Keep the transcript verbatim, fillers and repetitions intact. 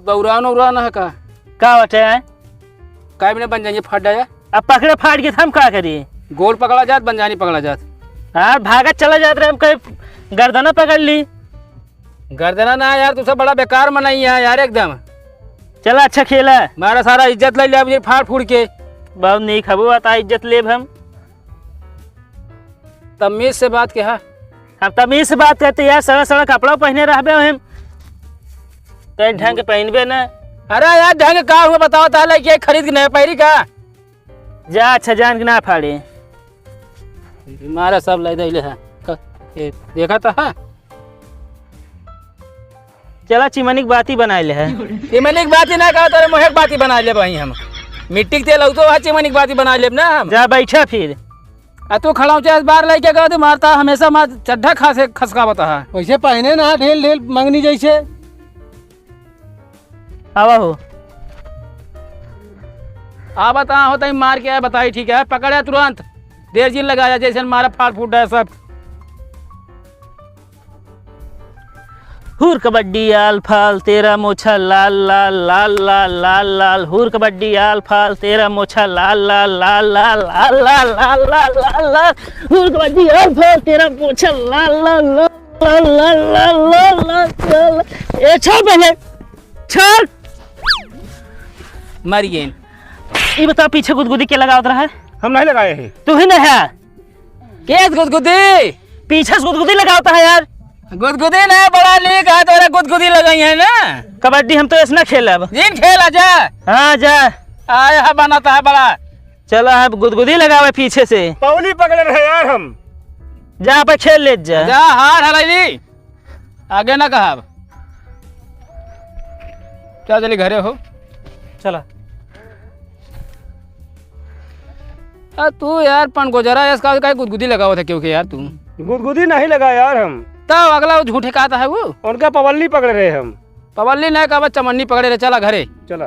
बौरान उरान है का? का बाटे है? काय बिना बन जाएंगे, फाट जाए। अब पकड़े फाट के हम का करी? गोड़ पकड़ा जात, बन जानी पकड़ा जात। हाँ, भागत चला जात रहे, हम कहीं गर्दना पकड़ ली। गर्दना ना यार, तू सब बड़ा बेकार मनई है यार एकदम। चला अच्छा खेला। मारा सारा इज्जत ले लिया मुझे फाड़ फूड़ के। बहुत नीक हबो, बता इज्जत लेब हम। तमीज से बात के हा। हम तमीज से बात करते यार, सड़ा सड़ा कपड़ा पहने रहबे हम। कहीं ढंग के पहनबे ना। अरे यार ढंग का हुआ बताओ, ताले के खरीद के नया पैरी का? जा अच्छा जान के ना फाड़े। मारा सब ले दे ले है। क-, ये देखा तो है। चला चिमनी के बाती बनाए ले है। चिमनी के बाती ना कहा, तोरे मुँहे के बाती बनाए ले भाई हम। मिट्टी के तेल हो तो वहाँ चिमनी के बाती बनाए लेब ना हम। जा बैठा फिर। आ तू खड़ाऊँचा इस बार लेके गए थे, मारता हमेशा मार चड्ढा खा से खसकावत है। वैसे पहने ना ढेल ढेल मंगनी जैसे। आवा हो। आ बता हो तई मार के आए बताई ठीक है, पकड़े तुरंत। देर जिन लगाया जैसे मारा फाड़ फूट है सब। हुर कबड्डी आल फाल तेरा मोछा लाल लाल लाल लाल लाल लाल। हुर कबड्डी आल फाल तेरा मोछा लाल लाल लाल लाल लाल लाल लाल लाल लाल। हुर कबड्डी आल फाल तेरा मोछा लाल लाल लाल लाल लाल लाल लाल लाल। ए छोड़ पहले, छोड़। मर गए। ये बताओ पीछे गुदगुदी के लगावत रहा है? हम नहीं लगाए हैं। तू ही नहीं है। केस गुदगुदी? पीछे से गुदगुदी लगावता है यार। गुदगुदी नहीं, बड़ा लीक है, तोरा गुदगुदी लगाई है ना। कबड्डी हम तो ऐसे ना खेलब। जिन खेला जा। हाँ, जा। आया है, बनाता है बड़ा। चला, अब गुदगुदी लगावे पीछे से। पौली पकड़े रहे यार हम। जा, पे खेल ले जा। जा, हार हराई ली। आगे ना कहब। चल चली घरे हो। चला। आ, तू यार पन गुजरा है, इसका काहे गुदगुदी लगावत है क्यों के यार तू? गुदगुदी नहीं लगा यार हम। तो अगला वो झूठे कहता है वो। उनका पवल्ली पकड़े रहे हम। पवल्ली नहीं कहब, चमन्नी पकड़े रहे, चला घरे। चला।